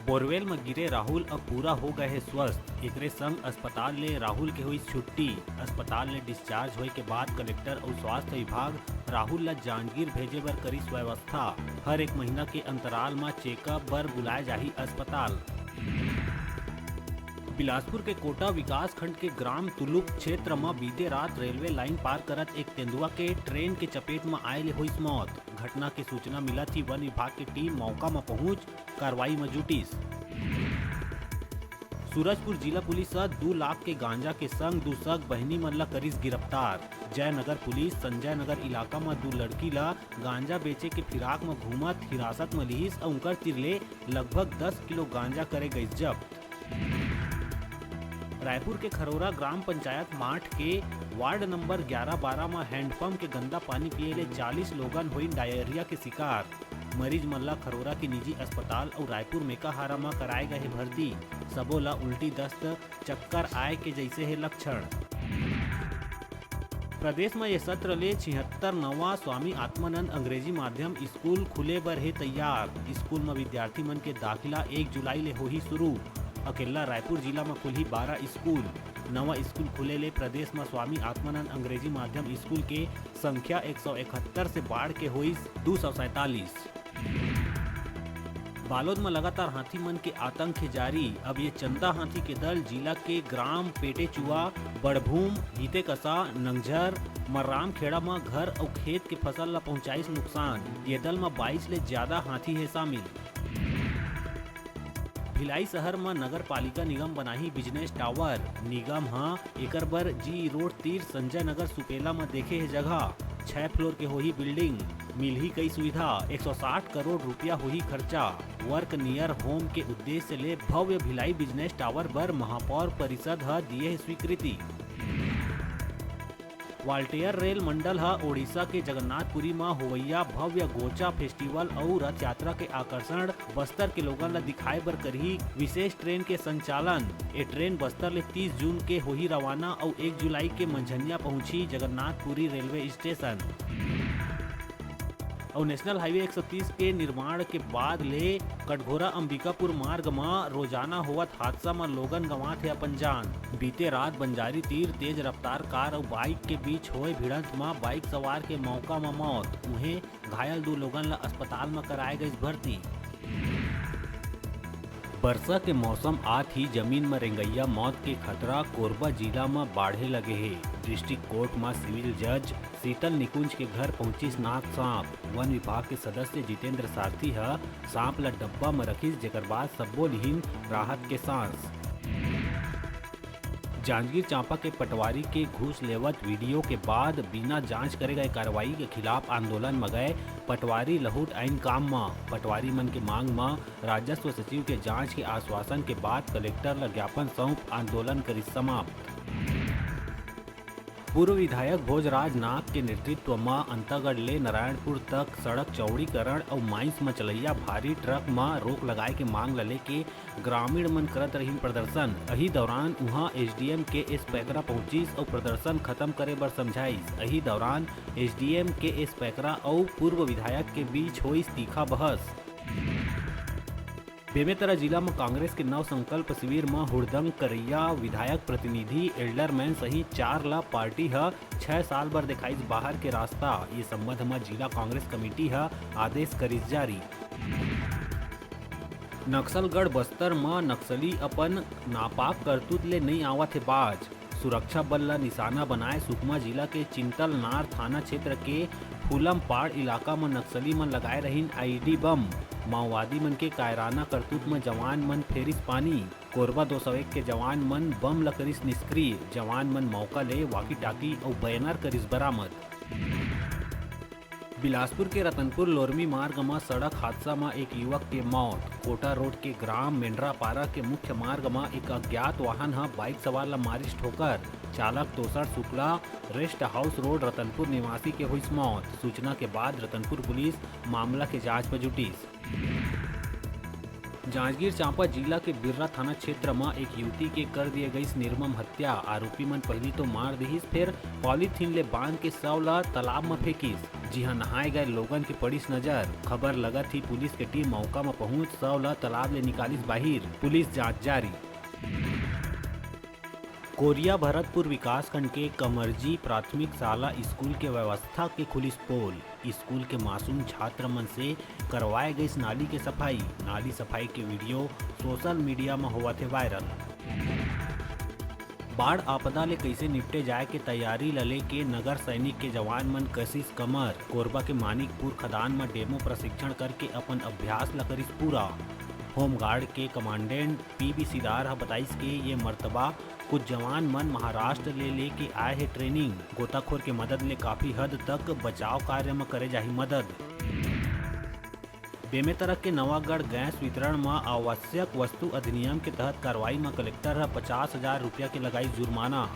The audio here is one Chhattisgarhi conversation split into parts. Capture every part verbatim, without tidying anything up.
बोरवेल म गिरे राहुल अब पूरा हो गए हे स्वस्थ। एकरे संग अस्पताल ले राहुल के होइस छुट्टी। अस्पताल ले डिस्चार्ज होए के बाद कलेक्टर अउ स्वास्थ्य विभाग राहुल ल जांजगीर भेजे बर करिस व्यवस्था। हर एक महीना के अंतराल म चेकअप बर बुलाए जाही अस्पताल। बिलासपुर के कोटा विकास खंड के ग्राम तुलुक क्षेत्र म बीते रात रेलवे लाइन पार करत एक तेंदुआ के ट्रेन के चपेट म आए ले होइस मौत। घटना के सूचना मिलत ही वन विभाग के टीम मौका म पहुंच कार्रवाई म जुटिस। सूरजपुर जिला पुलिस ह दू लाख के गांजा के संग दू सग बहिनी मन ला करिस गिरफ्तार। जयनगर पुलिस संजय नगर इलाका म दू लड़की ला गांजा बेचे के फिराक म घूमत हिरासत म लिहिस अउ उंकर तिर ले लगभग दस किलो गांजा करे गइस जब्त। रायपुर के खरोरा ग्राम पंचायत माठ के वार्ड नंबर ग्यारह बारह म हैंडपंप के गंदा पानी पिए ले चालीस लोगन होइन डायरिया के शिकार। मरीज मन ला खरोरा के निजी अस्पताल अउ रायपुर मेकाहारा म कराए गए हे भर्ती। सबो ला उल्टी, दस्त, चक्कर आए के जैसे हे लक्षण। प्रदेश म ये सत्र ले छिहत्तर नवा स्वामी आत्मानंद अंग्रेजी माध्यम स्कूल खुले बर हे तैयार। स्कूल म विद्यार्थी मन के दाखिला एक जुलाई ले होही शुरू। अकेल्ला रायपुर जिला म खुलही बारह स्कूल। नवा स्कूल खुले ले प्रदेश म स्वामी आत्मानंद अंग्रेजी माध्यम स्कूल के संख्या एक सौ इकहत्तर से बाढ़ के होइस दू सौ सैंतालीस। बालोद म लगातार हाथी मन के आतंक हे जारी। अब ये चंदा हाथी के दल जिला के ग्राम पेटेचुआ, बड़भूम, हितेकसा, नंगझर, मर्रामखेड़ा म घर अउ खेत के फसल ल पहुंचाइस नुकसान। ये दल म बाईस ले ज्यादा हाथी हे शामिल। भिलाई शहर म नगर पालिका निगम बनाही बिजनेस टावर। निगम ह एकर बर जी रोड तीर संजय नगर सुपेला म देखे हे जगह। छह फ्लोर के होही बिल्डिंग, मिलही कई सुविधा। एक सौ साठ करोड़ रुपया होही खर्चा। वर्क नियर होम के उद्देश्य ले भव्य भिलाई बिजनेस टावर बर महापौर परिषद ह दिए हे स्वीकृति। वाल्टेयर रेल मंडल ह ओडिशा के जगन्नाथपुरी म होवइया भव्य गोचा फेस्टिवल अउ रथ यात्रा के आकर्षण बस्तर के लोगन ल दिखाए बर करही विशेष ट्रेन के संचालन। ए ट्रेन बस्तर ले तीस जून के होही रवाना अउ एक जुलाई के मंझनिया पहुंचही जगन्नाथपुरी रेलवे स्टेशन। अउ नेशनल हाईवे एक सौ तीस के निर्माण के बाद ले कटघोरा अंबिकापुर मार्ग म रोजाना होवत हादसा म लोगन गंवात हे अपन जान। बीते रात बंजारी तीर तेज रफ्तार कार अउ बाइक के बीच होए भिड़ंत म बाइक सवार के मौका म मौत। उहें, घायल दू लोगन ल अस्पताल म कराए गइस भर्ती। बरसा के मौसम आत ही जमीन म रेंगइया मौत के खतरा कोरबा जिला म बाढ़े लगे हे। डिस्ट्रिक्ट कोर्ट म सिविल जज शीतल निकुंज के घर पहुंचिस नाग सांप। वन विभाग के सदस्य जितेंद्र सारथी ह सांप ल डब्बा म रखिस, जेकर बाद सब्बो लिहिन राहत के सांस। जांजगीर चांपा के पटवारी के घूस लेवत वीडियो के बाद बिना जांच करे गए कार्रवाई के खिलाफ आंदोलन म गए पटवारी लहुट आइन काम म। पटवारी मन के मांग म राजस्व सचिव के जांच के आश्वासन के बाद कलेक्टर ल ज्ञापन सौंप आंदोलन करिस समाप्त। पूर्व विधायक भोजराज नाग के नेतृत्व म अंतागढ़ ले नारायणपुर तक सड़क चौड़ीकरण अउ माइंस म चलइया भारी ट्रक म रोक लगाए के मांग ल लेके ग्रामीण मन करत रहिन प्रदर्शन। अही दौरान उहां एसडीएम के एस पैकरा पहुंचिस अउ प्रदर्शन खत्म करे बर समझाइस। अही दौरान एसडीएम के एस पैकरा अउ पूर्व विधायक के बीच होइस तीखा बहस। बेमेतरा जिला म कांग्रेस के नव संकल्प शिविर म हुड़दंग करइया विधायक प्रतिनिधि एल्डरमैन सहित चार ल पार्टी ह छह साल बर देखाइस बाहर के रास्ता। ये संबंध म जिला कांग्रेस कमेटी ह आदेश करिस जारी। नक्सलगढ़ बस्तर म नक्सली अपन नापाक करतूत ले नइ आवत हे बाज। सुरक्षा बल ल निशाना बनाए सुकमा जिला के चिंतलनार थाना क्षेत्र के फूलमपाड़ इलाका म नक्सली मन लगाए रहिन आईईडी बम। माओवादी मन के कायराना करतूत म जवान मन फेरिस पानी। कोरबा दो सौ एक के जवान मन बम ल करिस निष्क्रिय। जवान मन मौका ले वॉकी टाकी अउ बैनर करिस बरामद। बिलासपुर के रतनपुर लोरमी मार्ग म सड़क हादसा म एक युवक के मौत। कोटा रोड के ग्राम मेंढरापारा के मुख्य मार्ग म एक अज्ञात वाहन ह बाइक सवार ल मारिस ठोकर। चालक तोसर Shukla rest house road Ratanpur निवासी के होइस मौत। सूचना के बाद रतनपुर पुलिस मामला के जांच म जुटिस। जांजगीर चांपा जिला के बिर्रा थाना क्षेत्र म एक युवती के कर दिए गईस निर्मम हत्या। आरोपी मन पहिली तो मार दिहिस, फेर पॉलीथीन ले बांध के शव ला तालाब म फेंकिस। जिहां नहाए गए लोगन के पड़िस नजर। खबर लगत ही पुलिस के टीम मौका म पहुंच शव ला तालाब ले निकालिस बाहिर। पुलिस जांच जारी। कोरिया भरतपुर विकासखंड के कमरजी प्राथमिक शाला स्कूल के व्यवस्था के खुलिस पोल। स्कूल के मासूम छात्र मन से करवाए गईस नाली के सफाई। नाली सफाई के वीडियो सोशल मीडिया म होवत हे वायरल। बाढ़ आपदा ले कइसे निपटे जाए के तैयारी ल लेके नगर सैनिक के जवान मन कसिस कमर। कोरबा के मानिकपुर खदान म डेमो प्रशिक्षण करके अपन अभ्यास ल करिस पूरा। होमगार्ड के कमांडेंट पीबी सिदार ह बताइस के ये मर्तबा कुछ जवान मन महाराष्ट्र ले लेके आए हे ट्रेनिंग। गोताखोर के मदद ले काफी हद तक बचाव कार्य म करे जाही मदद। बेमेतरा के नवागढ़ गैस वितरण म आवश्यक वस्तु अधिनियम के तहत कार्रवाई म कलेक्टर ह पचास हजार रुपया के लगाई जुर्माना।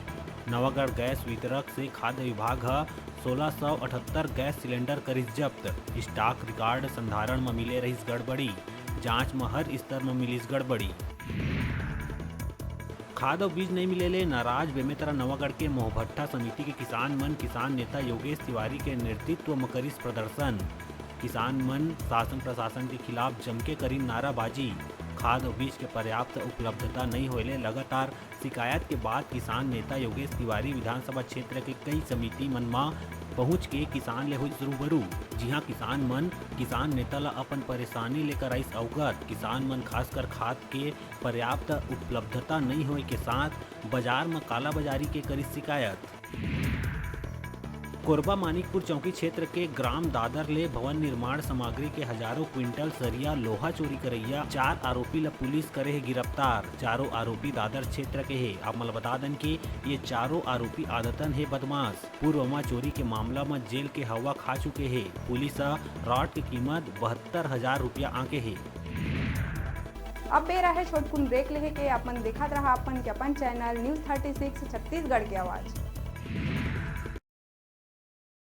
नवागढ़ गैस वितरक से खाद्य विभाग ह सोलह सौ अठहत्तर गैस सिलेंडर करिस जब्त। स्टॉक रिकॉर्ड संधारण म मिले रहिस गड़बड़ी। जांच म हर स्तर म मिलिस गड़बड़ी। खाद अउ बीज नइ मिले ले नाराज बेमेतरा नवागढ़ के मोहभट्ठा समिति के किसान मन किसान नेता योगेश तिवारी के नेतृत्व म करिस प्रदर्शन। किसान मन शासन प्रशासन के खिलाफ जमके करिन नाराबाजी। खाद अउ बीज के पर्याप्त उपलब्धता नइ होए ले लगातार शिकायत के बाद किसान नेता योगेश तिवारी विधानसभा क्षेत्र के कई समिति मन म पहुंच के किसान ले होइस रूबरू, जिहां किसान मन किसान नेता ल अपन परेशानी ले कराइस अवगत। किसान मन खासकर खाद के पर्याप्त उपलब्धता नइ होए के साथ बाजार म कालाबाजारी के करिस शिकायत। कोरबा मानिकपुर चौकी क्षेत्र के ग्राम दादर ले भवन निर्माण सामग्री के हजारों क्विंटल सरिया लोहा चोरी करैया चार आरोपी ल पुलिस करे हे गिरफ्तार। चारों आरोपी दादर क्षेत्र के हे। आप मन ल बता दन कि ये चारों आरोपी आदतन हे बदमाश। पूर्व म चोरी के मामला म जेल के हवा खा चुके हे। पुलिस ह रॉड के कीमत बहत्तर हजार रुपया आंके हे। अब बेरा हे छोटकुन ब्रेक लेहे के। अपन देखत रहा अपन के अपन channel news thirty six Chhattisgarh के आवाज़।